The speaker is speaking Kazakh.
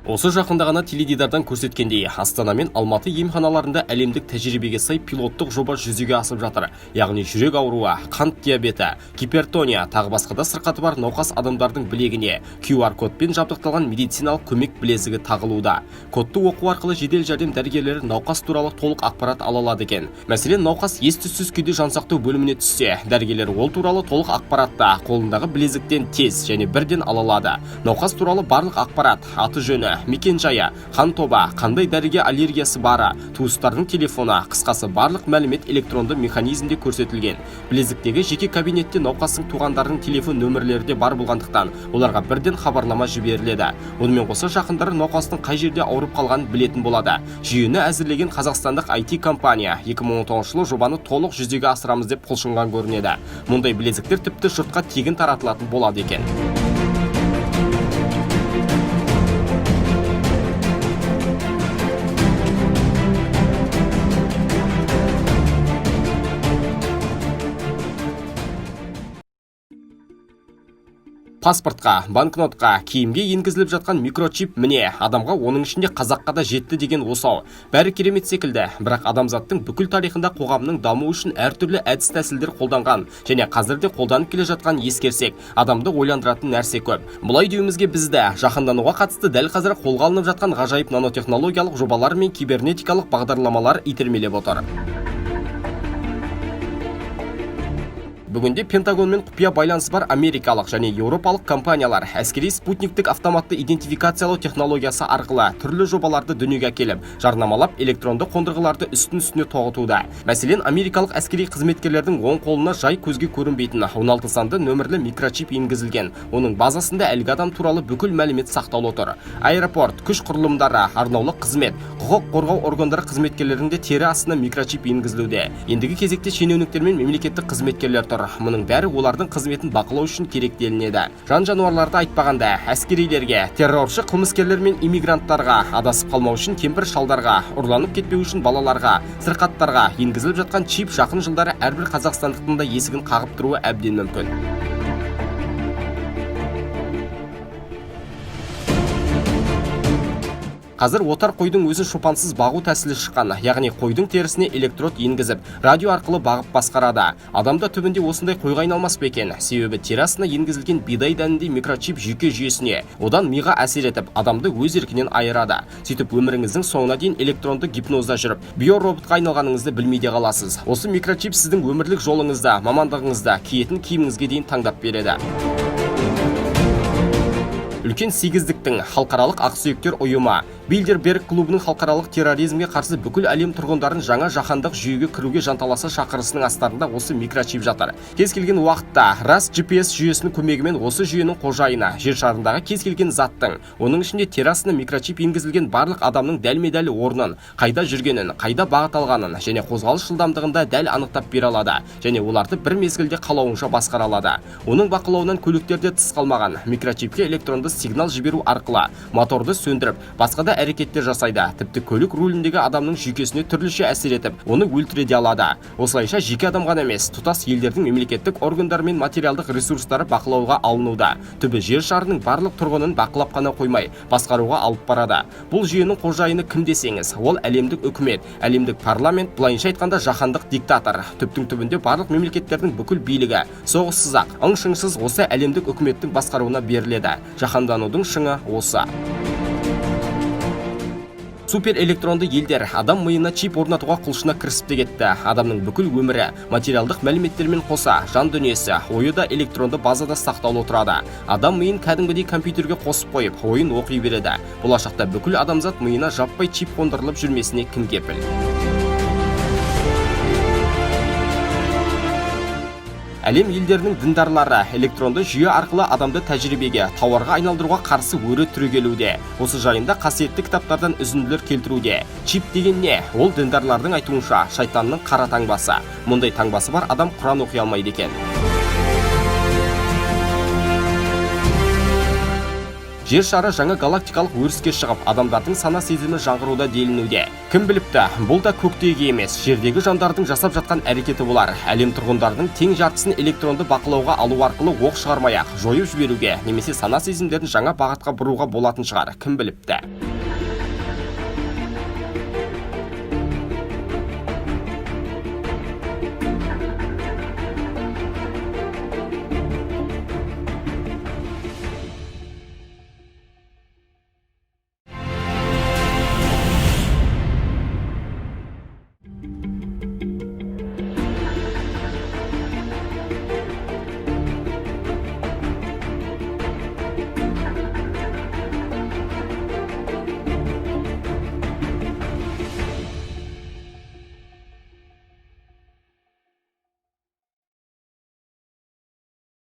Осы жақында ғана теледидардан көрсеткендей, Астана мен Алматы емханаларында әлемдік тәжірибеге сай пилоттық жоба жүзеге асып жатыр. Яғни жүрек ауруы, қант диабеті, гипертония, тағы басқа да сырқаты бар науқас адамдардың білегіне QR кодпен жабдықталған медициналық көмек білезігі тағылуда. Кодты оқу арқылы жедел жәрдем дәрігерлері науқас туралы толық ақпарат ала алады екен. Мәселен, науқас ес-түссіз күйде жансақтау бөліміне түссе, дәрігерлер ол туралы толық ақпаратты қолындағы білезіктен тез және бірден ала алады. Науқас туралы барлық ақпарат, аты жөні, мекен жайы, қан тобы, қандай дәріге аллергиясы бары, туыстарының телефоны, қысқасы, барлық мәлімет электронды механизмде көрсетілген. Білезіктегі жеке кабинетте науқастың туғандарының телефон нөмірлері де бар болғандықтан, оларға бірден хабарлама жіберіледі. Онымен қоса жақындары науқастың қай жерде ауырып қалғанын білетін болады. Жүйені әзірлеген қазақстандық IT компания 2019 жылы жобаны толық жүзеге асырамыз деп құлшынған көрінеді. Мұндай білезіктер тіпті жұртқа тегін таратылатын болады екен. Паспортқа, банкнотқа, киімге енгізіліп жатқан микрочип, міне, адамға, оның ішінде қазаққа да жетті деген осау. Бәрі керемет секілді, бірақ адамзаттың бүкіл тарихында қоғамның дамуы үшін әртүрлі әдіс тәсілдер қолданған және қазір де қолданып келе жатқанын ескерсек, адамды ойландыратын нәрсе көп. Бұлай деуімізге бізді жаһандануға қатысты дәл қазір қолға алынып жатқан ғажайып нанотехнологиялық жобалар мен кибернетикалық бағдарламалар итермелеп отыр. Бүгінде Пентагонмен құпия байланысы бар америкалық және еуропалық компаниялар әскери спутниктік автоматты идентификациялау технологиясы арқылы түрлі жобаларды дүниеге әкеліп, жарнамалап, электронды қондырғыларды үстін үстіне тоғытуда. Мәселен, америкалық әскери қызметкерлердің оң қолына жай көзге көрінбейтін 16 санды нөмірлі микрочип енгізілген. Оның базасында әлгі адам туралы бүкіл мәлімет сақтаулы тұр. Аэропорт, күш құрылымдары, арнаулы қызмет, құқық қорғау органдары қызметкерлерінің де тері астына микрочип енгізілуде. Ендігі кезекте шенеуніктер мен мемлекеттік қызметкерлер тұр. Мұның бәрі олардың қызметін бақылау үшін керек делінеді. Жан жануарларды айтпағанда, әскерилерге, терроршы қылмыскерлер мен иммигранттарға, адасып қалмау үшін кемпір шалдарға, ұрланып кетпеу үшін балаларға, сырқаттарға енгізіліп жатқан чип жақын жылдары әрбір қазақстандықтың да есігін қағып тұруы әбден мүмкін. Қазір отар қойдың өзін шопансыз бағу тәсілі шыққан. Яғни қойдың терісіне электрод енгізіп, радио арқылы бағып басқарады. Адам да түбінде осындай қойға айналмас па екен? Себебі тері астына енгізілген бидай дәніндей микрочип жүйке жүйесіне, одан миға әсер етіп, адамды өз еркінен айырады. Сөйтіп өміріңіздің соңына дейін электронды гипнозда жүріп, биороботқа айналғаныңызды білмей де қаласыз. Осы микрочип сіздің өмірлік жолыңызды, мамандығыңызды, киетін киіміңізге дейін таңдап береді. Үлкен сегіздіктің, халықаралық ақсүйектер ұйымы, Билдерберг клубының халықаралық терроризмге қарсы бүкіл әлем тұрғындарын жаңа жаһандық жүйеге кіруге жанталаса шақырысының астарында осы микрочип жатыр. Кез келген уақытта рас GPS жүйесінің көмегімен осы жүйенің қожайыны жер шарындағы кез келген заттың, оның ішінде тері астына микрочип енгізілген барлық адамның дәлме-дәл орнын, қайда жүргенін, қайда бағыт алғанын және қозғалыс жылдамдығын да дәл анықтап бере алады және оларды бір мезгілде қалауынша басқара алады. Оның бақылауынан көліктер де тыс қалмаған. Микрочипке электронды сигнал жіберу арқылы моторды сөндіріп, басқа да әрекеттер жасайды. Тіпті көлік руліндегі адамның жүйкесіне түрліше әсер етіп, оны өлтіре де алады. Осылайша жеке адам ғана емес, тұтас елдердің мемлекеттік органдары мен материалдық ресурстары бақылауға алынуда. Түбі жер шарының барлық тұрғынын бақылап қана қоймай, басқаруға алып барады. Бұл жүйенің қожайыны кім десеңіз, ол әлемдік үкімет, әлемдік парламент, былайынша айтқанда, жаһандық диктатор. Түптің түбінде барлық мемлекеттердің бүкіл билігі соғыссыз ақ, ың шыңсыз осы әлемдік үкіметтің басқаруына беріледі. Жаһанданудың шыңы осы. Супер электронды елдер адам миына чип орнатуға құлшына кірісіп те кетті. Адамның бүкіл өмірі материалдық мәліметтермен қоса жан дүниесі, ойы да электронды базада сақтаулы тұрады. Адам миын кәдімгідей компьютерге қосып қойып, ойын оқи береді. Болашақта бүкіл адамзат миына жаппай чип қондырылып жүрмесіне кім кепіл? Әлем елдерінің діндарлары электронды жүйе арқылы адамды тәжірибеге, тауарға айналдыруға қарсы өрі түрегелуде. Осы жайында қасиетті кітаптардан үзінділер келтіруде. Чип деген не? Ол, діндарлардың айтуынша, шайтанның қара таңбасы. Мұндай таңбасы бар адам Құран оқи алмайды екен. Жер шары жаңа галактикалық өріске шығып, адамдардың сана сезімі жаңғыруда делінуде. Кім біліпті, бұл да көктегі емес, жердегі жандардың жасап жатқан әрекеті болар. Әлем тұрғындарының тең жартысын электронды бақылауға алу арқылы оқ шығармай ақ жойып жіберуге немесе сана сезімдерін жаңа бағытқа бұруға болатын шығар, кім біліпті.